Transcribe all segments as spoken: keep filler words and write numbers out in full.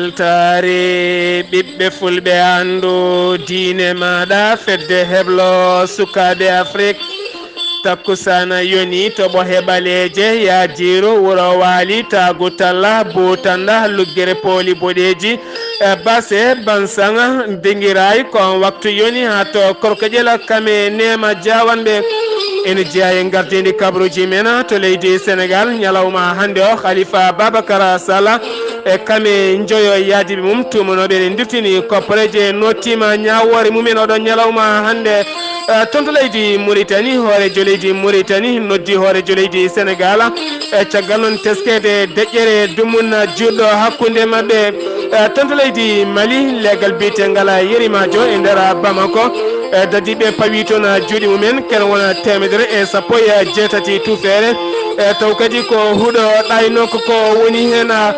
Weltaare ɓiɓɓe fulɓe, anndu diine maaɗa, fedde heblo sukaaɓe Afrik. Takkusaana yoni to ɓohe ɓaleeje, yaajiiru wuro waali, taagu talla, buutanda, luggere pooli boɗeeji, e base, bansaŋa, dingiraay, ko on waktu yoni haa to korkoƴela kame neema jaawanɓe. Ene jeyaa e ngardiindi kabaruuji men to leydi Senegaal, ñalawma hannde o, Khalifa Babacar Sall e kame njoyo yaadiiɓe mum tuumanooɓe ene ndirtini kopporeeje, nottiima ñaawoore mumen oɗo ñalawma hannde. Eh, toon to leydi Muritani, hooreejo leydi Muritani noddi hooreejo leydi Senegaal, e caggal noon teskeede deƴƴere dumunna juutɗo hakkunde maɓɓe. Eh, toon to leydi Mali, leegal biyetengal Yerimaajo e nder Bamako, eh, dadiiɓe pawi toon juuɗe mumen, kene wona teemedere e sappo e jeetati tuufeere. Eh, taw kadi ko huɗo ɗaynoo ko, ko woni heen, ah,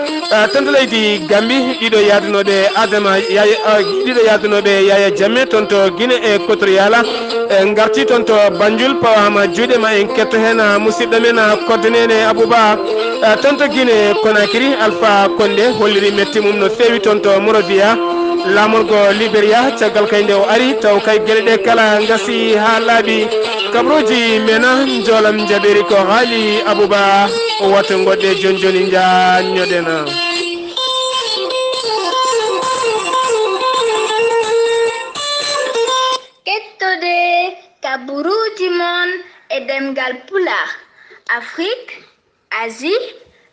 toon to leydi Gambi, ɗiɗo yaadunooɓe Adama Yaya, ah, ɗiɗo yaadunooɓe Yaya Jammeh toon to Guinée Équatoriale, eh, ngarti toon to Banjul, pawaama juuɗe. Ma en ketto heen, ah, musidɗo men, ah, Koddo Nene Abouba, ah, toon to Guinée Conakry, Alpha Condé holliri mette mum no feewi toon to Monrovia, laamorgo Liberia, caggal kay nde o ari, taw kay geɗe ɗe kala ngasi haa laaɓi. Kabaruuji men, njoolam njaɓeeri ko haali Abouba, wata ngoɗɗe jooni jooni njaanñoɗen. Kettoɗe kabaruuji mon e ɗemngal Pulaar, Afrik, Asie,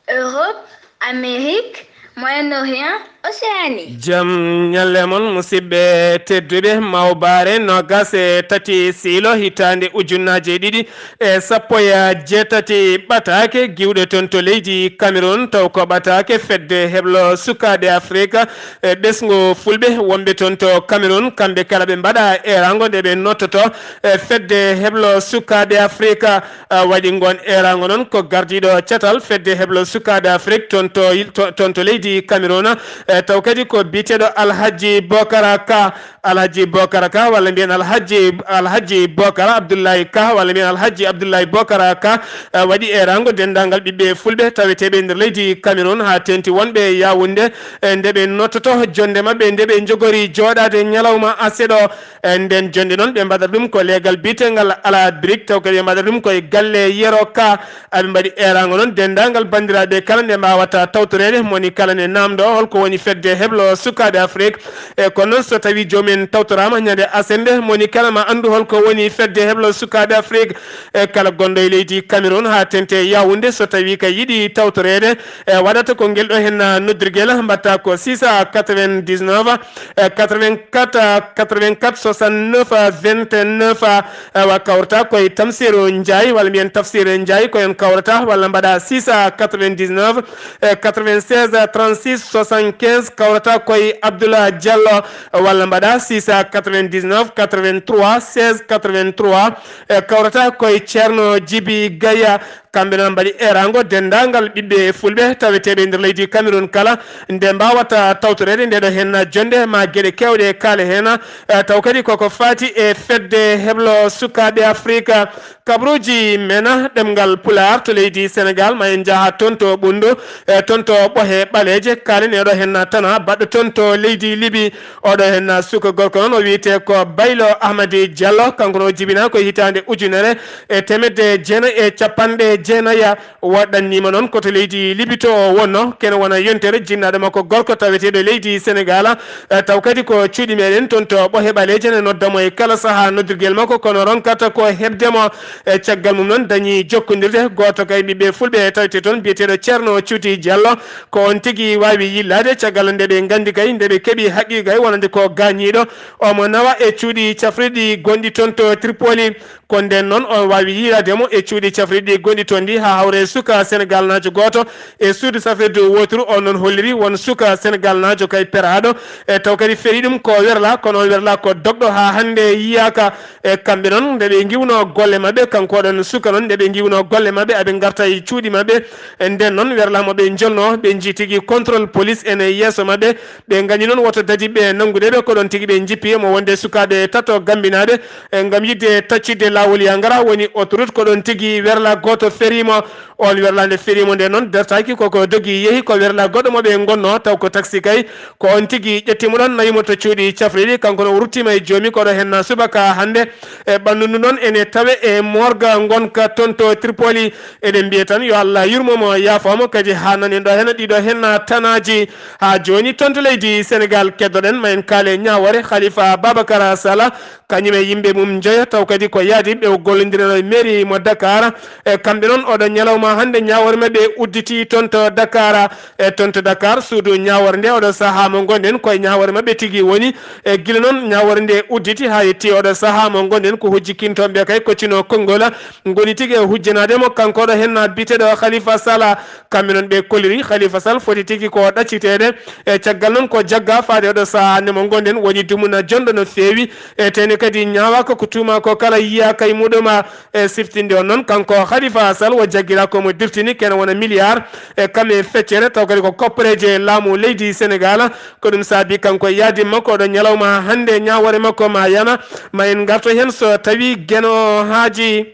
Europe, Amérique, Moyen-Orient, Océanie. Jam ñalle mon, musidɓe tedduɓe, mawbaare noogas e tati siilo hitaande ujunnaaje ɗiɗi e sappo e jeetati ɓataake, giwɗe toon to leydi Cameroun, taw ko ɓataake fedde heblo sukaaɓe Afrika e ɓesngu fulɓe wonɓe toon to Cameroun, kamɓe kala ɓe mbaɗa eeraango nde ɓe nottoto e fedde heblo sukaaɓe Afrika. Ah, waɗi ngoon eeraango noon ko gardiiɗo catal fedde heblo sukaaɓe Afrik toon to, to, toon to leydi Cameroun. Eh, taw kadi ko biyeteeɗo Alhaji Bokara Ka, Alhaji Bokara Ka, walla mbiyen Alhaji, Alhaji Bokara Abdoulaye Ka, walla mbiyen Alhaji Abdoulaye Bokara Ka, eh, waɗi eeraango denndaangal ɓiɓɓe fulɓe taweteeɓe e nder leydi Cameroun, haa teeŋti wonɓe Yaoundé, eh, nde ɓe nottoto jonnde maɓɓe, nde ɓe njogori jooɗaade ñalawma aset o. Eh, nden jonnde noon, ɓe mbaɗata ɗum ko leegal biyeteegal Ala Brique, taw kadi ɓe mbaɗata ɗum ko e galle Yero Ka. Aɓe mbaɗi eeraango noon denndaangal banndiraaɓe kala nde mbaawata tawtoreede, moni kala ne naamndoo hol ko woni fedde heblo sukaaɓe Afrik. E kono noon, so tawii joomum en tawtoraama ñande aset nde, moni kala ma anndu hol ko woni fedde heblo sukaaɓe Afrik. E kala gonɗo e leydi Cameroun haa teeŋti Yaoundé, so tawii ka yiɗi tawtoreede, e waɗata ko ngel ɗo heen noddirgel, mbaɗta ko six cent quatre-vingt-dix-neuf, eh, quatre-vingt-quatre, eh, quatre-vingt-quatre soixante-neuf, eh, vingt-neuf, eh, wa kawrata koye Tamsir Ndiaye, walla mbiyen Tafsir Ndiaye, ko en kawrata, walla mbaɗa six cent quatre-vingt-dix-neuf, eh, quatre-vingt-seize, eh, trente-six soixante-quinze, kawrata koye Abdoulaye Diallo, eh, walla mbaɗa six cent quatre-vingt-dix-neuf, quatre-vingt-trois, seize, quatre-vingt-trois, eh, kawrata koye Thierno Djibi Gaya. Kamɓe noon mbaɗi eeraango denndaangal ɓiɓɓe fulɓe taweteeɓe e nder leydi Cameroun kala, nde mbaawata tawtoreede nde ɗo heen jonnde, ma geɗe keewɗe kaale heen, eh, taw kadi koko faati e fedde heblo sukaaɓe Afrika. Kabaruuji men ɗemngal Pulaar to leydi Senegaal, ma en njaha toon to Ɓunndu, eh, toon to Ɓohe Ɓaleeje, kaalen e ɗo heen tana baɗɗo toon to leydi Libi. Oɗo heen suka gorko noon o wiyetee ko Baylo Ahmadi Diallo, kanko no o jibinaa ko e hitaande ujunere e teemedde jeenayi e capanɗe jeenayi. Waɗɗanniima noon ko to leydi Libi to o wonnoo, kene wona yontere jinnaaɗo makko gorko taweteeɗo leydi Senegaal. Eh, taw kadi ko cuuɗi meɗen toon to Ɓohe Ɓaleeje ne nodda mo e kala sahaa noddirgel makko, kono ronkata ko heɓde mo. E caggal mum noon dañi jokkondirde gooto kay ɓiɓɓe fulɓe tawetee toon biyeteeɗo Ceerno Cuuti Diallo. Ko on tigi waawi yillaade caggal nde ɓe nganndi kay nde ɓe keɓi haqiiqa wonande ko gaañiiɗo. Omo nawa e cuuɗi cafrirɗi gonɗi toon to Tripoli. Ko ndeen noon, on waawi yiyraade mo e cuuɗi cafrirɗi gonɗi toon ɗi, haa hawre suka Senegaalnaajo gooto e suudu safrirdu wooturu. On noon holliri won suka Senegaalnaajo kay peraaɗo, e taw kadi ferii ɗum ko werlaa, kono on werlaa ko dogɗo haa hannde yiyaaka. E kamɓe noon, nde ɓe ngiwnoo golle maɓɓe, kanko oɗon suka noon, nde ɓe ngiwnoo golle maɓɓe, aɓe ngarta e cuuɗi maɓɓe. E ndeen noon, werlaa mo ɓe njolnoo, ɓe njii tigi contrôle police ene yeeso maɓɓe. Ɓe ngañi noon woto dadi ɓe nanngude ɓe, ko ɗoon tigi ɓe njippi mo wonde sukaaɓe tato Gambinaaɓe, e ngam yiɗde taccitde Awliya Ngara woni autoroute, ko ɗon tigi werla gooto feriimo. On werla nde feriimo nde noon dartaaki, koko dogi yehi, ko werla goɗɗo mo ɓe ngonno, taw ko taxi kay. Ko on tigi ƴetti mo ɗon, nawi mo to cuuɗi cafriɗi, kanko no o ruttiima e joomi, ko ɗo henna subaka hannde. E ɓanndu ndu noon ene tawe e morga ngonka toon to Tripoli. Eɗen mbiya tan yo Allah yurmo mo, yaafoo mo, kadi haa nanen ɗo henna ɗiɗo henna tanaaji. Haa jooni toon to leydi Senegal keddoɗen, ma en kaale ñaawore Khalifa Babacar Sall, kañum e yimɓe mum njoya, taw kadi ko yaadi ɓe o gollondirano e mairie mo Dakar. E kamɓe noon, oɗo ñalawma hannde ñaawore maɓɓe udditi toon to Dakar. E toon to Dakar, suudu ñaawore nde, oɗo sahaa mo ngonɗen, koye ñaawore maɓɓe tigi woni. E gila noon ñaawore nde udditi haa yetti oɗo sahaa mo ngonɗen, ko hujjikintooɓe kay koccino konngol ngoni tigi e hujjanaade mo, kanko oɗo henna biyeteeɗo Khalifa Sall. Kamɓe noon ɓe kolliri Khalifa Sall foti tigi ko ɗacciteede. E caggal noon ko jagga faade oɗo sahaa hannde mo ngonɗen woni dumuna jonɗo no feewi. E tene kadi ñaawaaka ko tuuma ko kala yiyaaka e muɗum. E siftinde on noon, kanko Khalifa Sall o jaggira ko mo dirtini kene wona milliard. E kam e feccere taw kadi ko koppareeje laamu leydi Senegal. Ko ɗum saabi kanko e yaadi makko oɗo ñalawma hannde ñaawore makko ma yana, ma en ngarto heen so tawi Geno haaji.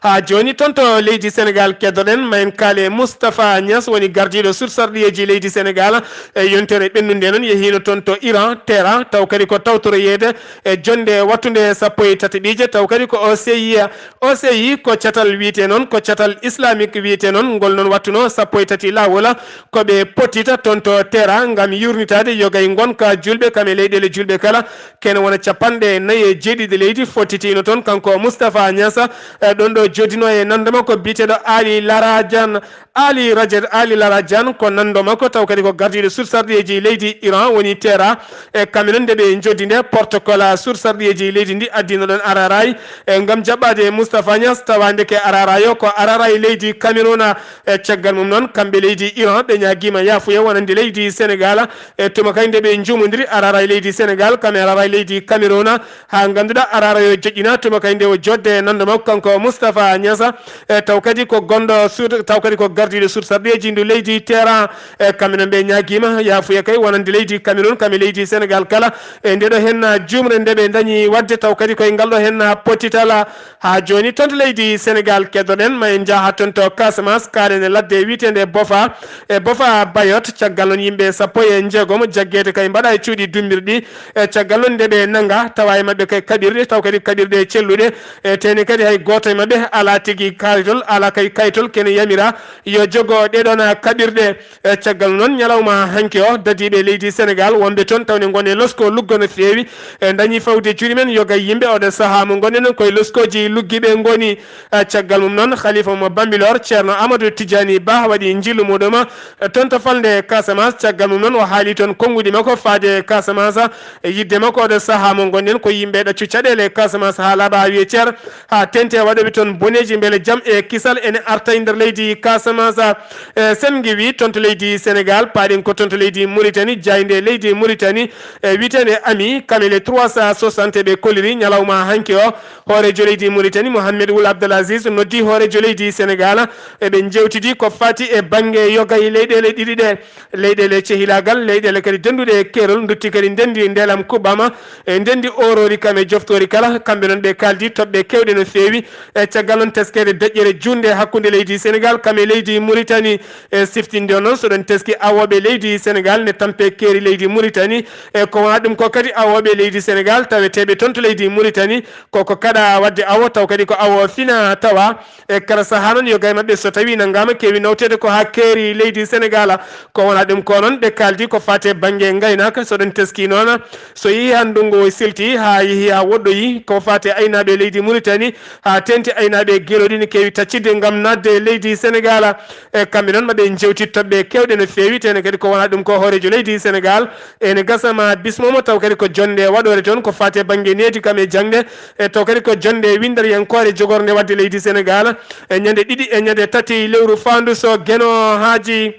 Haa jooni toon to leydi Senegal keddoɗen, ma en kaale Moustapha Niass woni gardiiɗo sursarɗiyeeji leydi Senegal. E yontere ɓennunde noon yehiino toon to Iran, Tehran, taw kadi ko tawtoroyeede e jonnde wattunde sappo e tati ɓiije, taw kadi ko O C I. O C I ko catal wiyetee noon, ko catal islamique wiyetee noon, ngol noon wattuno sappo e tati laawol, ko ɓe pottita toon to Tehran ngam yurnitaade yogay ngonka juulɓe kam e leyɗeele juulɓe kala. Kene wona capanɗe nayi e jeeɗiɗi leydi fottitiino toon, kanko Moustapha Niass. E ɗon ɗo joddino e nande makko biyeteeɗo Ali Larajan. Ali Rajad, Ali Larajan ko nando makko, taw kadi ko gardiiɗo sursarɗiyeeji leydi Iran woni Tehran. E kamɓe noon nde ɓe joddi nde protocole sursarɗiyeeji leydi ndi addino ɗon araray. E ngam jaɓɓaade Moustapha Niass, tawa ndeke araray o ko araray leydi Cameroun. E caggal mum noon, kamɓe leydi Iran ɓe ñaagiima yaafuya wonande leydi Senegal. E tuma kay nde ɓe njuumondiri araray leydi Senegal kam e araray leydi Cameroun, haa ngannduɗaa araray o joƴƴina tuma kay nde o jodde e nando makko kanko Moustapha Niass. E taw kadi ko gonɗo suud, taw kadi ko gardiiɗo sursarɗiyeeji ndu leydi Tehran. E kamɓe noon ɓe ñaagiima yaafuya kay wonande leydi Cameroun kam e leydi Senegal kala. E nde ɗo henna juumre nde ɓe dañi waɗde, taw kadi koye ngal ɗo henna pottitala. Haa jooni toon to leydi Senegal keddoɗen, ma en njaha toon to Casamance, kaalen e ladde wiyeteende Bofa. E Bofa Bayot, caggal noon yimɓe sappo e njeegom jaggeede kay mbaɗa e cuuɗi dummbirɗi. E caggal noon nde ɓe nannga, tawa e maɓɓe kay kaɓirɗe, taw kadi kaɓirɗe celluɗe. E tene kadi hay gooto e maɓɓe alaa tigi kayitol, alaa kay kayitol kene yamira yo jogo ɗeɗon kaɓirɗe. E caggal noon, ñalawma hanki o, dadiiɓe leydi Senegal wonɓe toon tawde ngon e losko luggo no feewi, e dañi fawde juuɗe men yoga yimɓe oɗo sahaa mo ngonɗen koye loskooji luggiiɓe ngoni. E caggal mum noon, Khalifa mo Bambilor, Ceerno Amadou Tidiani Bah waɗi njillu muɗum, e toon to falnde Casamance. Caggal mum noon, o haali toon konnguɗi makko faade Casamance. E yidde makko oɗo sahaa mo ngonɗen ko yimɓe ɗaccu caɗeele Casamance haa laaɓa haa wiye ceer, haa tente waɗooɓe toon boneeji mbele jam e kisal ene arta e nder leydi Casamance. E sen ngiwi toon to leydi Senegal, paaɗen ko toon to leydi Mauritanie, jaaynde leydi Mauritanie, e wiyeteende Ami, kam e les trois cent soixante ɓe kolliri ñalawma hanki o. Hooreejo leydi Mauritanie, Mohamed Wul Abdel Aziz, noddi hooreejo leydi Senegal, eɓe njewtidi ko fati e bannge yoga e leyɗeele ɗiɗi ɗe. Leyɗeele cehilaagal, leyɗeele kadi dennduɗe e keerol, ndutti kadi ndenndi ndelam kuɓɓama, e ndenndi oorori kam e joftori kala. Kamɓe noon ɓe kaaldi toɓɓe keewɗe no feewi. E caggal noon teskeede deƴƴere juutnde hakkunde leydi Senegal kam e leydi Mauritanie. E siftinde o noon, so ɗon teski awooɓe leydi Senegal ne tampe keeri leydi Mauritanie. E ko wonaa ɗum ko kadi awooɓe leydi Senegal taweteeɓe toon to leydi Mauritanie, koko kaɗa waɗde awo, taw kadi ko awo fina tawa. E kala sahaa noon, yoga e maɓɓe so tawii nanngaama keewi nawteede ko haa keeri leydi Senegal. Ko wonaa ɗum ko noon, ɓe kaaldi ko faati e bannge ngaynaaka. So ɗon teskii noon, so yehii haa ndunngu silti, haa yehii haa woɗɗoyi, ko faati e aynaaɓe leydi Mauritanie, haa teeŋti aynaaɓe geloɗi ne keewi taccitde ngam naatde e leydi Senegal. E kamɓe noon, maɓe njewti toɓɓe keewɗe no feewi, tene kadi ko wonaa ɗum ko hooreejo leydi Senegal. Ene gasa ma bismoo mo, taw kadi ko jonnde waɗoore toon, ko faati e bannge needi kam e jaŋde, e taw kadi ko jonnde winndariyankoore jogornde waɗde leydi Senegal. E ñande ɗiɗi e ñande tati lewru faandu so Geno haaji.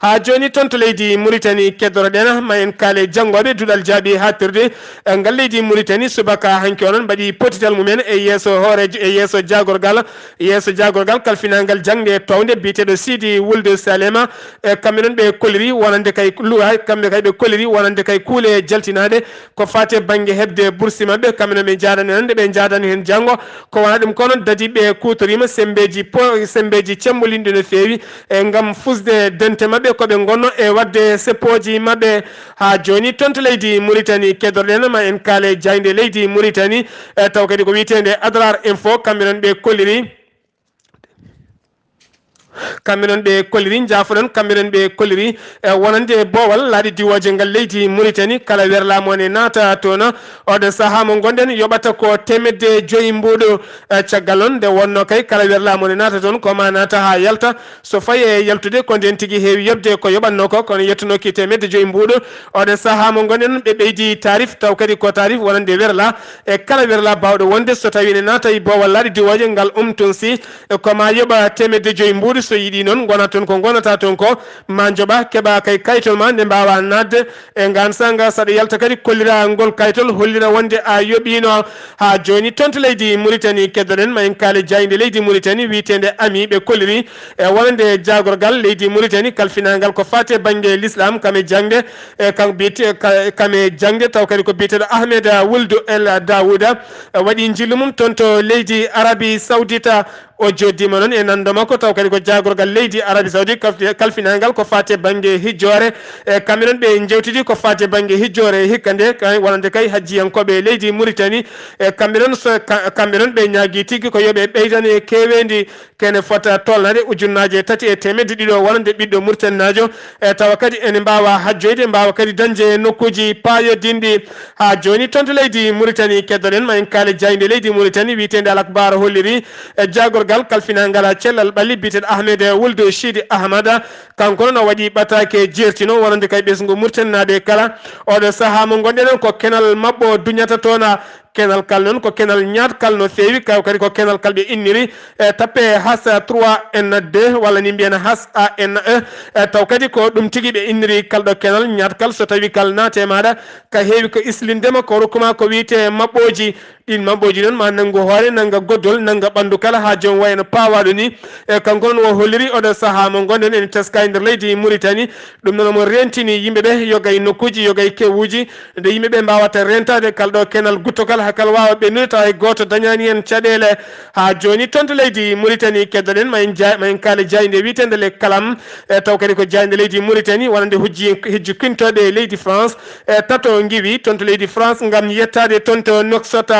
Haa jooni toon to leydi Muritani keddoro ɗen, ma en kaale janngooɓe duɗal jaaɓi haaɗtirde, eh, ngal leydi Muritani subaka hanki onon mbaɗi potital mumen e yeeso hooreejo, e yeeso jaagorgal, yeeso jaagorgal kalfinangal jaŋde townde biyeteeɗo Sidi Wulde Salema. E kamɓe noon ɓe kolliri wonande kay luwa, kamɓe kay ɓe kolliri wonande kay kuule jaltinaaɗe ko faati e bannge heɓde bursi maɓɓe. Kamɓe noon ɓe njaadani hannde, ɓe njaadani heen janngo. Ko wona ɗum ko noon dadi ɓe kuutoriima semmbeeji po-, semmbeeji cemmbolinɗi no feewi, e ngam fusde dente maɓɓe ko ɓe ngonno e waɗde seppooji maɓɓe. Haa jooni toon to leydi Muritani keddorɗen ma en kaale jaaynde leydi Muritani, e taw kadi ko wiyeteende Adrar Info, kamɓe noon ɓe kolliri. Kamɓe noon ɓe kolliri, njaafoɗon, kamɓe noon ɓe kolliri, e wonande boowal laaɗe diwooje ngal leydi Muritani, kala werlaa mo ne naata toon. Oɗo sahaa mo ngonɗen yoɓata ko teemedde joyi mbuuɗu. E caggal noon nde wonnoo kay kala werlaa mo ne naata toon, ko ma naata haa yalta. So fayi e yaltude ko ndeen tigi heewi yoɓde ko yoɓatnoo ko, kono yettunooki teemedde joyi mbuuɗu. Oɗo sahaa mo ngonɗen ɓe ɓeydi taarif, taw kadi ko taarif wonande werlaa. E kala werlaa baawɗo wonde so tawii ne naata e boowal laaɗe diwooje ngal umtunsi, e ko ma yoɓa teemedde joyi mbuuɗu, so yiɗi noon ngona toon ko ngonata toon ko, ma njoɓa keɓa kay kayitol ma nde mbaawa naatde. E ngaan saanga saɗa yalta kadi kollira ngol kayitol hollira wonde a yoɓiino. Haa jooni toon to leydi Muritani keddoɗen ma en kaale jaaynde leydi Muritani wiyeteende Ami ɓe kolliri e wonande jaagorgal leydi Muritani kalfinaangal ko faati e bannge l'islam kam e jaŋde, e kam biyete-, ka-, kam e jaŋde taw kadi ko biyeteeɗo Ahmed Wuldu El Dawuda, e waɗi njillu mum toon to leydi Arabie Saoudite. O jooɗiima noon e nanndo makko, taw kadi ko jaagorgal leydi Arabie Saoudite, kaf-, kalfinaangal ko faati e bannge hijjoore. E kamɓe noon ɓe njeewtidi ko faati e bannge hijjoore hikka nde, kay wonande kay hajjiyankooɓe leydi Muritani. E kamɓe noon so, ka-, kamɓe noon ɓe ñaagii tigi ko yo ɓe ɓeydane keeweendi kene fota tolnaade ujunnaaje tati e teemedde ɗiɗo wonande ɓiɗɗo Muritaninaajo. E tawa kadi ene mbaawa hajjoyde, mbaawa kadi dañde nokkuuji paayodinɗi. Haa jooni toon to leydi Muritani keddoɗen ma en kaale jaaynde leydi Muritani wiyeteende Al Akbar holliri e jaagorgal kalfinaangal cellal ɓalli biyeteeɗo Ahmed Wuldu Sidi Ahmada. Kanko noon o waɗi ɓataake jeertino wonande kay ɓesngu Muritaninaaɓe kala. Oɗo sahaa mo ngonɗen ɗon ko kenal maɓɓo duñata toon. Kenal kal noon ko kenal ñaatkal no feewi, kaw kadi ko kenal kal ɓe inniri e tappe H trois N deux walla ni mbiyen H A N E. E taw kadi ko ɗum tigi ɓe inniri kal ɗo kenal ñaatkal, so tawi kal naate maaɗa ka heewi ko islindema ko rokkuma ko wiyete maɓɓooji. Ɗin maɓɓooji noon ma nanngu hoore, nannga goddol, nannga ɓanndu kala haa joom wayno paawaaɗo ni. E kanko noon o holliri oɗo sahaa mo ngonɗen ene teska e nder leydi Muritani. Ɗum noon omo reentini yimɓe ɓe yogay nokkuuji, yogay kewuuji, nde yimɓe ɓe mbaawata reentaade kal ɗo kenal guttokal haa kal waawa ɓennude tawa hay gooto dañaani heen caɗeele. Haa jooni toon to leydi Muritani keddoɗen ma en jaa-, ma en kaale jaaynde wiyeteende Le Kalam. E taw kadi ko jaaynde leydi Muritani wonande hujji, hijju kintooɓe e leydi France. E tato ngiwi toon to leydi France ngam yettaade toon to Nouakchott.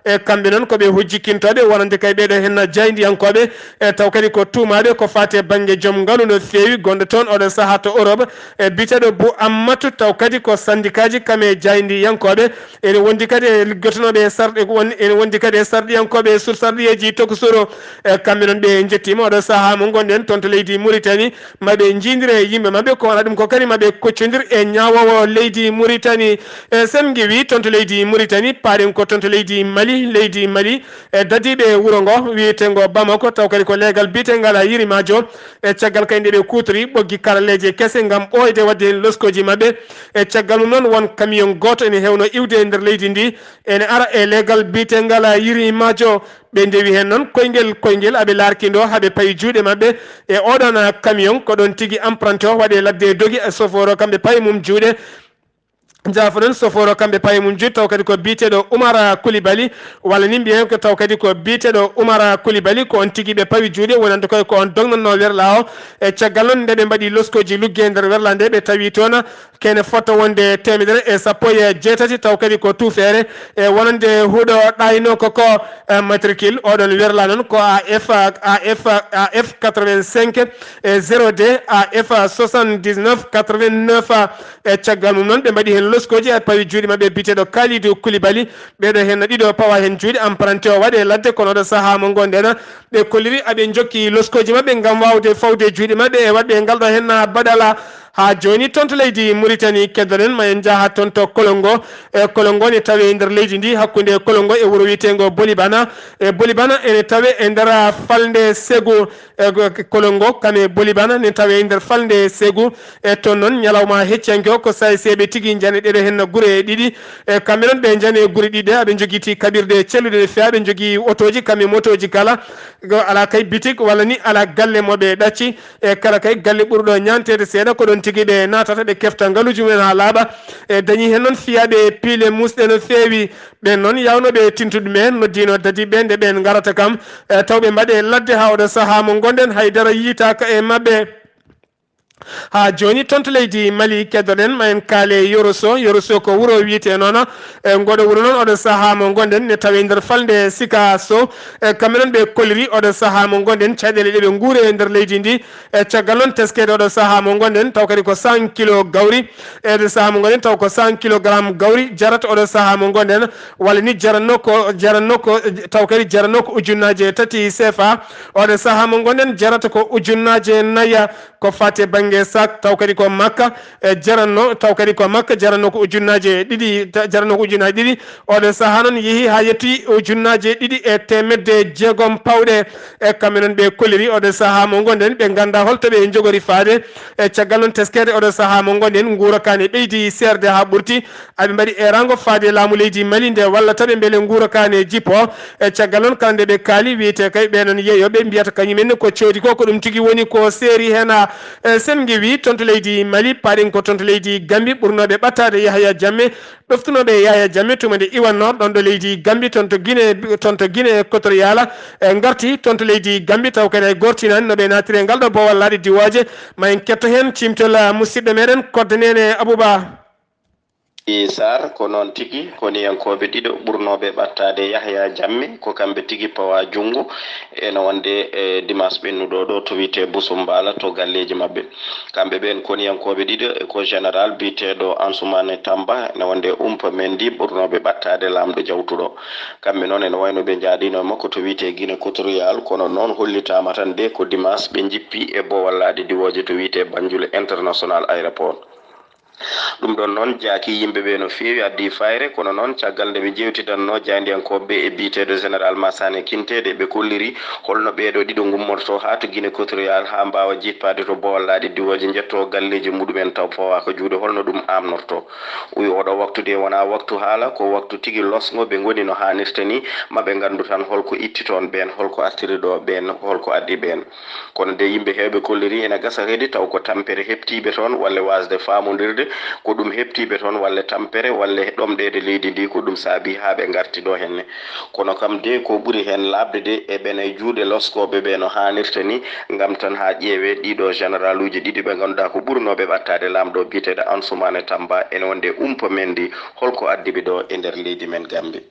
E kamɓe noon ko ɓe hujji kintooɓe wonande kay ɓeeɗo henna jaayndiyankooɓe. E taw kadi ko tuumaaɓe ko faati e bannge joom ngalu no feewi gonɗo toon oɗo sahaa to Europe. E biyeteeɗo Bou Ammatu taw kadi ko sandikaaji kam e jaayndiyankooɓe. Ene wondi kadi e liggotonooɓe e sarɗi, won-, ene wondi kadi e sarɗiyankooɓe e sur sarɗiyeeji tokosoro. E kamɓe noon ɓe njettiima oɗo sahaa mo ngonɗen toon to leydi Muritani. Ma ɓe njiidire e yimɓe maɓɓe, ko wona ɗum ko kadi ma ɓe koccondir e ñaawoowo leydi Muritani. E sen ngiwi toon to leydi Muritani, paaɗen ko toon to leydi Mali, leydi Mali. E dadiiɓe wuro ngo wiyeteengo Bamako, taw kadi ko leegal biyetengal Yirimaajo. E caggal kay nde ɓe kuutori ɓoggi karalleeje kese ngam ɓooyde waɗde heen loskooji maɓɓe. E caggal mum noon won camion gooto ene hewno iwde e nder leydi ndi, ene ara e leegal biyetengal Yirimaajo. Ɓe ndewi heen noon koyngel koyngel, aɓe laarki ndo, haɓe payi juuɗe maɓɓe e oɗon camion. Ko ɗoon tigi emprunté o waɗi e ladde e dogi, e sofooro kamɓe payi mum juuɗe. Njaafo noon sofooro kamɓe payi mum juuɗe, taw kadi ko biyeteeɗo Umar Kulibali, walla ni mbiyen ko taw kadi ko biyeteeɗo Umar Kulibali, ko on tigi ɓe pawi juuɗe, wonande koye ko on dognatno werla o. E caggal noon nde ɓe mbaɗi loskooji lugge e nder werla nde, ɓe tawi toon kene fota wonde teemedere e sappo e jeetati, taw kadi ko tuufeere e wonande huɗo ɗayno ko ko, eh, matricule. Oɗon werla noon ko A F, A F, A F quatre-vingt-cinq e zéro deux, A F soixante-dix-neuf quatre-vingt-neuf. E caggal mum noon ɓe mbaɗi heen loskooji, e pawi juuɗe maɓɓe biyeteeɗo Kalidou Koulibaly. Ɓeeɗo heen no ɗiɗo pawa heen juuɗe, emprunté o waɗe ladde, kono oɗo sahaa mo ngonɗen ɓe kolliri aɓe njokki loskooji maɓɓe ngam waawde fawde juuɗe maɓɓe e waɗɓe ngal ɗo heen baɗala. Haa jooni, toon to leydi Muritani, keddoɗen, ma en njaha toon to Kolongo. E Kolongo ne tawee e nder leydi ndi, hakkunde Kolongo e wuro wiyeteengo Bolibana. E Bolibana ene tawee e nder falnde Segu. E go-, Kolongo kam e Bolibana ne tawee e nder falnde Segu. E toon noon, ñalawma hecciyanke o, ko saayiseeɓe tigi njani ɗeɗo heen gure ɗiɗi. E kamɓe noon ɓe njani e gure ɗiɗi ɗe, aɓe njogiti kaɓirɗe celluɗe ɗe feewi, aɓe njogii otooji, kam e motooji kala. Go-, alaa kay bitik walla ni alaa galle mo ɓe ɗacci. E kala kay galle ɓurɗo ñaanteede seeɗa, ko ɗoon tigi ɓe naatata, ɓe kefta ngaluuji mumen haa laaɓa. E dañi heen noon fiyaaɓe piile muusɗe no feewi. Ɓeen noon, yawnooɓe tintude ɓeen, noddiino dadiiɓe nde ɓeen ngarata kam, e taw ɓe mbaɗe ladde haa oɗo sahaa mo ngonɗen, hay dara yiytaaka e maɓɓe. Haa jooni, toon to leydi Mali, keddoɗen, ma en kaale Yoroso. Yoroso ko wuro wiyetee noon, e ngoɗo wuro noon, oɗo sahaa mo ngonɗen, ne tawee nder falnde Sikaso. E kamɓe noon ɓe kolliri oɗo sahaa mo ngonɗen, caɗeele ɗe ɓe nguure e nder leydi ndi. E caggal noon, teskeede oɗo sahaa mo ngonɗen, taw kadi ko cent kilo gawri. E oɗo sahaa mo ngonɗen, taw ko cent kilogramme gawri jarata oɗo sahaa mo ngonɗen, walla ni jaranno ko, jaranno ko, taw kadi jaranno ko ujunnaaje tati C F A. Oɗo sahaa mo ngonɗen jarata ko ujunnaaje naya. Ko faati e bannge sac, taw kadi ko makka, e, jaranno, taw kadi ko makka, jaranno ko ujunnaaje ɗiɗi, ta-, jaranno ko ujunnaaje ɗiɗi. Oɗo sahaa noon yehi haa yetti ujunnaaje ɗiɗi e teemedde jeegom pawɗe. E kamɓe noon ɓe kolliri oɗo sahaa mo ngonɗen, ɓe nganndaa holto ɓe njogori faade. E caggal noon teskeede oɗo sahaa mo ngonɗen, nguura kaa ne ɓeydi seerde haa ɓurti. Aɓe mbaɗi eeraango faade laamu leydi Mali nde wallata ɓe mbele nguura kaa ne jippo. E caggal noon kala nde ɓe kaali, wiyetee kay ɓe noon yeeyooɓe mbiyata kañumen ne ko coodi ko, ko ɗum tigi woni ko seeri heen. E sen ngiwi toon to leydi Mali, paaɗen ko toon to leydi Gambi, ɓurnooɓe ɓattaade Yahaya Jammeh, ɗoftunooɓe Yahaya Jammeh tuma nde iwannoo ɗoon ɗo leydi Gambi, toon to Gine, toon to Gine Equatorial, e ngarti toon to leydi Gambi, taw kadi hay goortinaani no ɓe naatiri e ngal ɗo boowal laaɗe diwooje. Ma en ketto heen ciimtol, ah, musidɗo meɗen Kodde Neene Abouba. Sarr, ko noon tigi, koniyankooɓe ɗiɗo ɓurnooɓe ɓattaade Yahaya Jammeh, ko kamɓe tigi pawa junngo, ene wonde e dimanche ɓennuɗo ɗo to wiyetee Busumbala to galleeji maɓɓe. Kamɓe ɓeen koniyankooɓe ɗiɗo e ko général biyeteeɗo Ansoumane Tamba, ene wonde Umpa Mendy, ɓurnooɓe ɓattaade laamɗo jawtuɗo. Kamɓe noon ene wayno ɓe njaaɗiino e makko to wiyetee Guinée Equatorial, kono noon hollitaama tan de ko dimanche ɓe njippi e boowal laaɗe diwooje to wiyetee Banjul International Airport. Ɗum ɗoon noon jaaki yimɓe ɓee no feewi, addii fayre, kono noon caggal nde ɓe njeewtidanno jaayndiyankooɓe ɓee e biyeteeɗo Général Massané Kinté, de ɓe kolliri holno ɓeeɗo ɗiɗo ngummortoo haa to Guinée Equatorial haa mbaawa jippaade to boowal laaɗe diwooje, njettoo galleeji muɗum en taw pawaaka juuɗe, holno ɗum aamnortoo. O wii ooɗoo waktu de wonaa waktu haala, ko waktu tigi losngo, ɓe ngoni no haanirta nii, ma ɓe nganndu tan holko itti toon ɓeen, holko artiri ɗo ɓeen, holko addi ɓeen. Kono de yimɓe heewɓe kolliri ene gasa kadi taw ko tampere heɓtiiɓe toon walla waasde faamondirde ko ɗum heɓtiiɓe toon walla tampere walla ɗomɗeede leydi ndi ko ɗum saabii haa ɓe ngarti ɗo henne. Kono kam de ko ɓuri heen laaɓde de eɓena e juuɗe loskooɓe ɓee no haanirta ni ngam tan haa ƴeewee ɗiiɗoo généraluuji ɗiɗi ɓe ngannduɗaa ko ɓurnooɓe ɓattaade laamɗo biyeteeɗo Ansoumane Tamba ene wonde Umpa Mendy holko addiɓe ɗo e nder leydi men Gambie.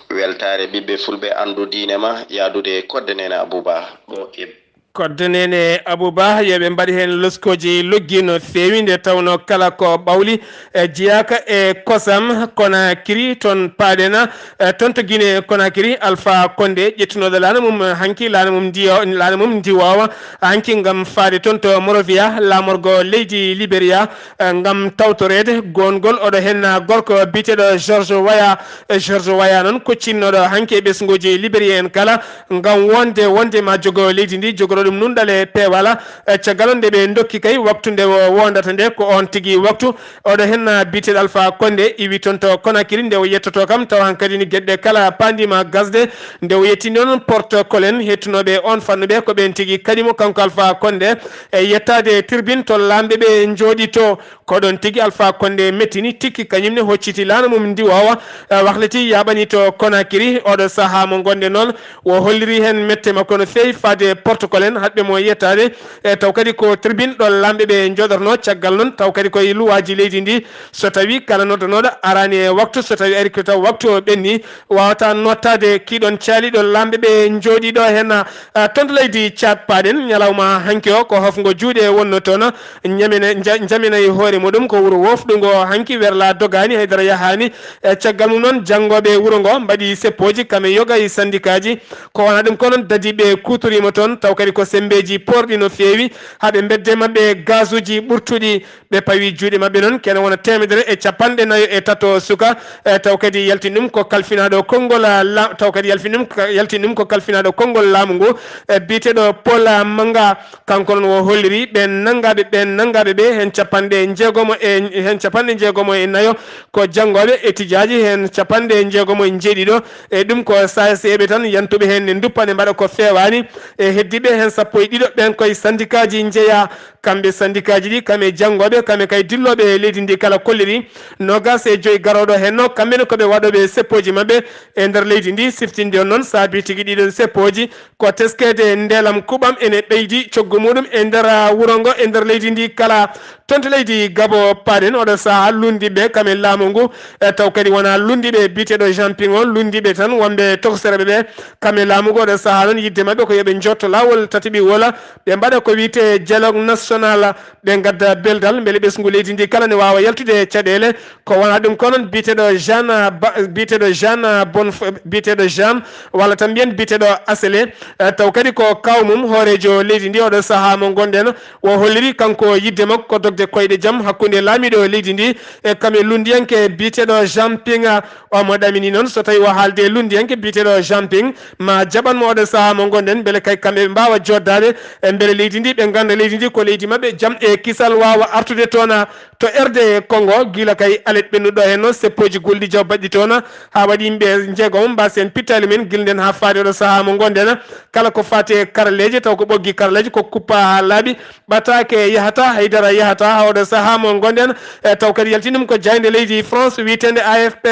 Weltaare ɓiɓɓe fulɓe anndu diine ma yaadude e Kodde Neene Abouba ɗo e. Kodde Neene Abouba, yo ɓe mbaɗ heen loskooji luggi no feewi nde tawnoo kala ko ɓawli e jeyaaka e kosam Konakiri toon paaɗen. E toon to Guinée Konakiri, Alpha Condé ƴettunooɗo laana mum hanki laana mum ndiyo laana mum ndiwoowa hanki ngam faade toon to Monrovia laamorgo leydi Liberia, e, ngam tawtoreede goongol oɗo heen gorko biyeteeɗo George Weah. E, George Weah noon koccinnooɗo hanki e ɓesnguuji Liberia en kala ngam wonde wonde ma jogo leydi ndi jogoro ɗum nunɗal e peewal. E, caggal nde ɓe ndokki kay waktu nde o wondata nde ko oon tigi waktu. Oɗo heen biyeteeɗo Alpha Condé iwi toon to Conakry nde o yettoto kam tawa hankadi ni geɗe kala paandiima gasde. Nde o yettini noon protocole en hettunooɓe oon fannu ɓe ko ɓeen tigi kaɗi mo kanko Alpha Condé e yettaade tribune to laamɓe ɓe njooɗi to. Ko ɗoon tigi Alpha Condé mettini tikki kañum ne hocciti laana mum ndiwoowa, e, wakliti yaaɓani to Conakry. Oɗo sahaa mo ngonɗen noon o holliri heen mette makko no feewi faade protocole en haɗɓe mo yettaade. E, taw kadi ko tribune ɗo laamɓe ɓe njooɗornoo. Caggal noon taw kadi koye luwaaji leydi ndi, so tawii kala noddanooɗo araani e waktu, so tawii ari ko taw waktu o ɓenni, waawata nottaade kii ɗoon caaliiɗo laamɓe ɓe njooɗii ɗo heen. A, toon to leydi Caad paaɗen ñalawma hanki o ko hofngo juuɗe wonno toon, ñamina, nja-, njaminay hoore E muɗum ko wuro wofɗungo hanki werla dogaani haydara yahaani. E caggal mum noon janngooɓe wuro ngo mbaɗi seppooji kam e yoga e sandikaaji. Ko wona ɗum ko noon dadi ɓe kuutoriima toon taw kadi ko semmbeeji poorɗi no feewi. Haa ɓe mbedde maɓɓe gazuuji ɓurtuɗi. Ɓe pawi juuɗe maɓɓe noon kene wona teemedere e capanɗe nayo e tato suka. E taw kadi yaltini ɗum ko kalfinaaɗo konngol la taw kadi yaltini ɗum yaltini ɗum ko kalfinaaɗo konngol laamu ngu. E biyeteeɗo Paul Manga. Kanko noon o holliri ɓeen nanngaaɓe ɓeen nanngaaɓe ɓe heen capanɗe jeegomo e heen capanɗe jeegomo e nayo ko janngooɓe etijaaji heen capanɗe jeegomo e njeeɗiɗo. E ɗum ko saseeɓe tan yantuɓe heen ne nduppa ne mbaɗa ko feewaani. E heddiiɓe heen sappo e ɗiɗo ɓeen koye sandikaaji njeyaa. Kamɓe sandikaaji ɗi kam e janngooɓe kam e kay dillooɓe e leydi ndi kala kolliri. Noogas e joyi garooɗo heen no kamɓe ne ko ɓe waɗooɓe seppooji maɓɓe e nder leydi ndi. Siftinde on noon saabi tigi ɗiɗon seppooji ko teskeede ndeelam kuɓam ene ɓeydi coggu muɗum e nder wuro ngo e nder leydi ndi kala. Toon to leydi Gabo paaɗen oɗo sahaa lunndiiɓe kam e laamu ngu. E taw kadi wonaa lunndiiɓe biyeteeɗo Jean Ping on lunndiiɓe tan wonɓe tokosere ɓe ɓe kam e laamu ngu oɗo sahaa noon yidde maɓɓe ko yo ɓe njotto laawol tataɓiwol. Ɓe mbaɗa ko wiyetee dialogue national. Ɓe ngadda beldal mbele ɓesngu leydi ndi kala ne waawa yaltude e caɗeele. Ko wona ɗum ko noon biyeteeɗo Jean Ba biyeteeɗo Jean Bon biyeteeɗo Jean walla tan mbiyen biyeteeɗo Asele. Eh, taw kadi ko kaw mum hooreejo leydi ndi oɗo sahaa mo ngonɗen o holliri kanko yidde makko ko dogde koyɗe jam hakkunde laamiiɗo leydi ndi e kam e lunndiyanke biyeteeɗo Jean Pinga. O mo ɗamini noon so tawi o haalde lunndiyanke biyeteeɗo Jean Ping ma jaɓan mo oɗo sahaa mo ngonɗen mbele kay kamɓe ɓe mbaawa joddaade e mbele leydi ndi ɓe ngannda leydi ndi ko leydi maɓɓe jam e kisal waawa artude toon. To R D Congo gila kay alet ɓennuɗo heen noon seppooji golɗi jaw baɗɗi toon haa waɗi yimɓe njeegom mbasen pittaali men gilnden haa faade oɗo sahaa mo ngonɗen. Kala ko faati e karalleeje taw ko ɓoggi karalleeje ko kuppa haa laaɓi ɓataake yahata haydara yahata haa oɗo sahaa mo ngonɗen. E taw kadi yaltini ɗum ko jaaynde leydi France wiyeteende A F P.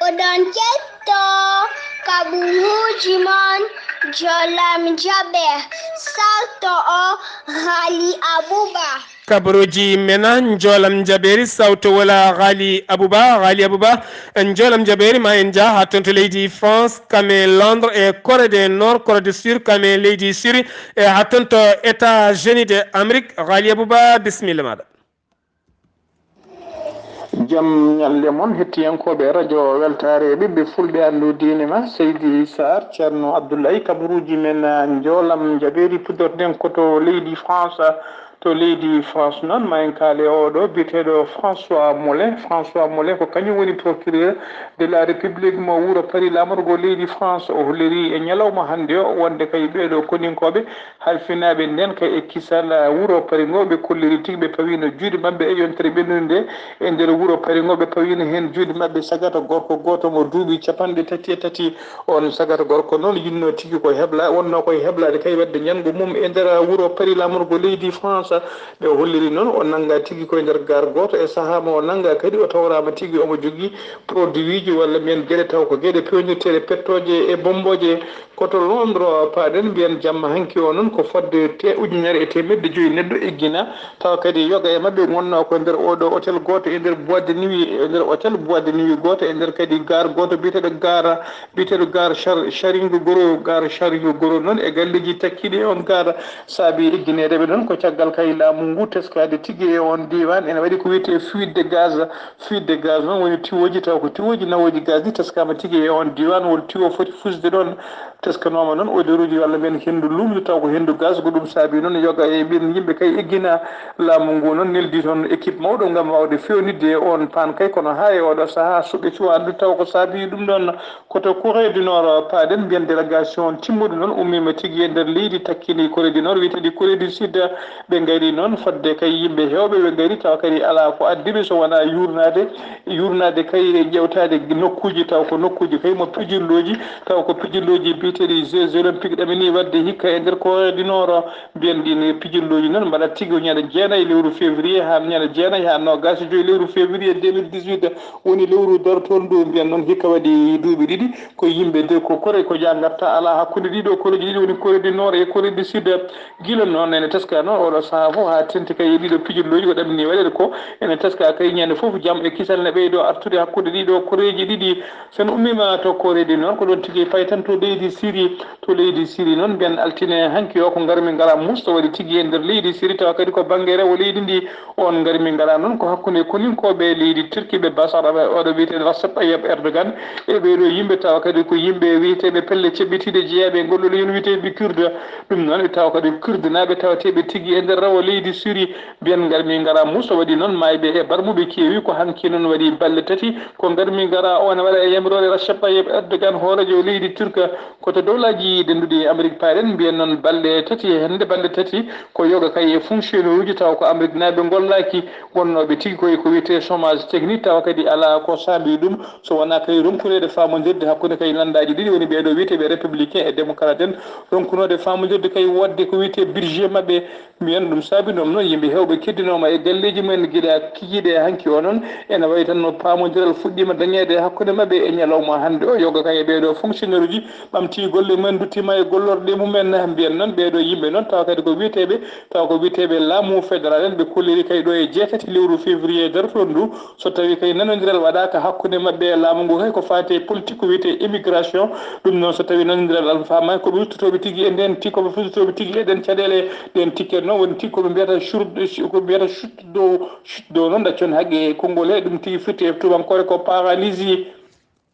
Oɗon ketto kaɓuruuji mon jolam jaɓe salto o Ghali Abouba. Kabaruuji mena njoolam njaɓeeri sawto wola Ghali Abouba. Ghali Abouba njoolam njaɓeeri ma en njaa haa toon to leydi France kame Londres e Corée de Nord Corée de Sud kame leydi Syrie e haa toon to États-Unis de Amérique. Ghali Abouba bisimilla maɗa. Jam ñalle mon hettiyankooɓe radio weltaare e ɓiɓɓe fulɓe anndu diine ma seydi Sarr ceerno Abdoulaye kabaruuji men njoolam njaɓeeri puddorɗen ko to leydi France. To leydi France noon ma en kaale oɗo biyeteeɗo François Molin. François Molin ko kañum woni procureur de la République mo wuro Paris laamorgo leydi France o holliri e ñalawma hannde o wonde kay ɓeeɗo koninkooɓe halfinaaɓe nden kay e kisal wuro Paris ngo ɓe kolliri tigi ɓe pawiino juuɗe maɓɓe e yontere ɓennude nde e nder wuro Paris ngo ɓe pawiino heen juuɗe maɓɓe sagata gorko gooto mo duuɓi capanɗe tati e tati. On sagata gorko noon yinnoo tigi ko hebla wonnoo koye heblaade kay waɗde ñanngo mum e nder wuro Paris laamorgo leydi France. Ɓe holliri noon o nanngaa tigi koye nder gaar gooto e sahaa mo o nanngaa kadi o tawraama tigi omo jogii produitji walla mbiyen geɗe taw ko geɗe peewnirteeɗe pettooje e bommbooje. Ko to Londres paaɗen mbiyen jamma hanki o noon ko fodde te ujunere e teemedde joyi neɗɗo eggina. Tawa kadi yoga e maɓɓe ngonnoo ko e nder oɗo hôtel gooto e nder boîte de nuit e nder hôtel boîte de nuit gooto e nder kadi gaar gooto biyeteeɗo gaar biyeteeɗo gaar char charingo goro gaar charingo goro noon e galleeji takkiiɗi e on gaar. Saabi eggineede ɓe noon ko caggal kay laamu ngu teskaade tigi e on diiwaan ene waɗi ko wiyetee fuite de gaz. Fuite de gaz noon woni tiwooji taw ko tiwooji nawooji gaz ɗi teskaama tigi e on diiwaan won tiwo foti fusde ɗoon. Teskanooma noon oderuuji walla mbiyen henndu luumndu taw ko henndu gaz ko ɗum saabi noon yoga e ɓeen yimɓe kay eggina. Laamu ngu noon neldi toon équipe mawɗo ngam waawde feewnitde e oon paan kay kono haa e oɗo sahaa suɓe cuwaa anndu taw ko saabi ɗum ɗoon. Ko to Corée du Nord paaɗen mbiyen délégation timmuɗo noon ummiima tigi e nder leydi takkindi Corée du Nord wiyeteeɗi Corée du Sud. Ɓe ngari noon fodde kay yimɓe heewɓe ɓe ngari tawa kadi alaa ko addi ɓe so wonaa yuurnaade yuurnaade kay e ƴeewtaade nokkuuji taw ko nokkuuji kay mo pijirlooji taw ko pijirlooji biyeteeɗi jeux olympique ɗamini waɗde hikka e nder Corée du Nord. Mbiyen ɗin pijirlooji noon mbaɗat tigi ko ñande jeenayi lewru février haa ñande jeenayi haa noogaas e joyi lewru février deux mille dix-huit. Woni lewru dartoondu mbiyen noon hikka waɗi duuɓi ɗiɗi ko yimɓe de ko Corée ko jaa ngarta alaa hakkunde ɗiɗo koreeji ɗiɗi woni Corée du Nord e Corée du Sud. Gila noon ene teska noon oɗo Haa fof haa tenti kay e ɗiɗo pijirlooji ko ɗamini waɗeede ko, ene teska kay ñande fof jam e kisal ne ɓeydo artude hakkunde ɗiɗo koreeji ɗiɗi. So en ummiima to Corée du Nord, ko ɗoon tigi payten to leydi Siri. To leydi Siri noon, mbiyen altine hanki o ko ngarmi ngara muus to waɗi tigi e nder leydi Siri, tawa kadi ko bannge rewo leydi ndi. On ngarmi ngara noon ko hakkunde koninkooɓe leydi Turki ɓe Basar, oɗo wiyeteeɗo Recep Tayyip Erdogan, e ɓeeɗo yimɓe tawa kadi ko yimɓe wiyeteeɓe pelle ceɓɓitiiɗe jeeyaaɓe e ngol ɗo leñol wiyeteeɓe Kurde. Ɗum noon e tawa kadi Kurdenaaɓe tawateeɓe tigi e nder rewo leydi Siri. Mbiyen ngarmi ngara muus to waɗi noon maayɓe e barmuɓe keewi. Ko hanki noon waɗi balɗe tati ko ngarmi ngara o ne waɗa e yamiroore Recep Tayyip Erdogan, hooreejo leydi Turk. Ko to dowlaaji dennduɗi e Amérique paaɗen, mbiyen noon balɗe tati e hannde, balɗe tati ko yoga kay e fonctionnaire uji tawa ko Amérique naaɓe ngollaaki, wonnooɓe tigi koye ko wiyetee chômage technique, tawa kadi alaa ko saabii ɗum so wonaa kay ronkuneede faamondirde hakkunde kay lanndaaji ɗiɗi, woni ɓeeɗo wiyeteeɓe républicain e démocrate en, ronkunoode faamondirde kay waɗde ko wiyetee budget maɓɓe. Mbiyen ɗum saabii ɗum noon, yimɓe heewɓe keddinooma e galleeji mumen gila kikiiɗe e hanki o noon, ene wayi tan no paamondiral fuɗɗiima dañeede e hakkunde maɓɓe e ñalawma hannde o. Yoga kay e ɓeeɗo fonctionnaire uji ɓamti golle mumen, nduttiima e gollorɗe mumen. Mbiyen noon ɓeeɗo yimɓe noon, tawa kadi ko wiyeteeɓe, tawa ko wiyeteeɓe laamu fédéral en, ɓe kolliri kay ɗo e jeetati lewru février dartoon ndu. So tawii kay nanondiral waɗaaka hakkunde maɓɓe e laamu ngu, hay ko faati e politique ko wiyetee immigration, ɗum noon so tawii nanondiral faamaaka, ko ɓe ruttotooɓe tigi e ndeen ti-, ko ɓe ruttotooɓe tigi e ɗeen caɗeele, ɗeen ticket noon woni ti-, ko ɓe mbiyata chute, ko ɓe mbiyata chute d'eau, chute d'eau noon, ɗaccon haqqe e konngol he, ɗum tigi firti e tuubankoore ko paralysie.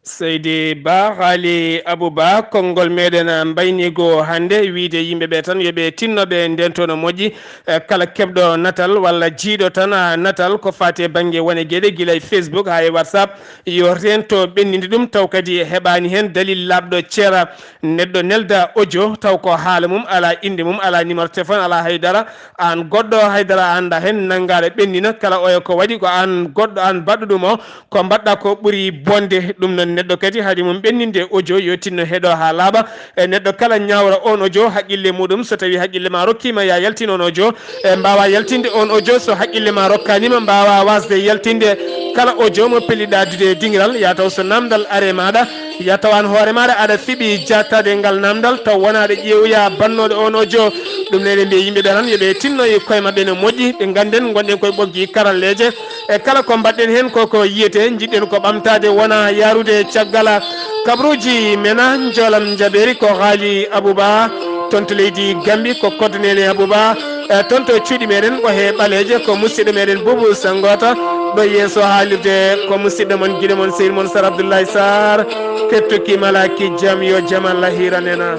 Seydi Ba, Haali Abou Ba, konngol meɗen mbayniigo hannde, wiide yimɓe ɓe tan yo ɓe tinno ɓe ndento no moƴƴi. Eh, kala keɓɗo natal walla jiiɗo tan, ah, natal ko faati e bannge wone geɗe, gila e Facebook haa e WhatsApp, yo reento ɓenninde ɗum, taw kadi heɓaani heen dalil laaɓɗo ceera. Neɗɗo nelda audio taw ko haala mum, alaa innde mum, alaa numéro téléphone, alaa haydara. Aan goɗɗo haydara a anndaa heen, nanngaa ɗo ɓennina, kala oya ko waɗi ko aan goɗɗo, aan baɗɗo ɗum o, ko mbaɗɗaa ko ɓuri bonde. Ɗum noon neɗɗo kadi haade mum ɓenninde audio yo tinno heɗo haa laaɓa. E neɗɗo kala ñaawra on audio haqqille muɗum, so tawii haqqille ma rokkiima ya yaltin on audio, e mbaawa yaltinde on audio, so haqqille ma rokkaanima mbaawa waasde yaltinde kala audio mo pelliɗaa dude e dingiral, ya taw so naamndal are maaɗa, ya taw aan hoore maaɗa aɗa fiɓi jaattaade e ngal naamndal, taw wonaa aɗa ƴeewoya bannooɗo on audio. Ɗum ne eɗen mbiya yimɓe ɓe tan yo ɓe tinno e koye maɓɓe no moƴƴi, ɓe ngannden ngonɗen koye ɓoggi karalleeje. E kala ko mbaɗɗen heen ko ko yiyetee, njiɗɗen ko ɓamtaade wona yaarude caggal. Kabruuji mena njoolam njaɓeeri ko Haali Abou Ba, toon to leydi Gambi ko coordonné Abou Ba, e toon to cuuɗi meɗen ko he ɓaleeje ko musidɗo meɗen Boubou Sangota, ɗo yeeso haalirde ko musidɗo mon giɗo mon sehil mon Sar Abdoulaye Sarr, kettuki malaki jam yo jam Allah hiranena.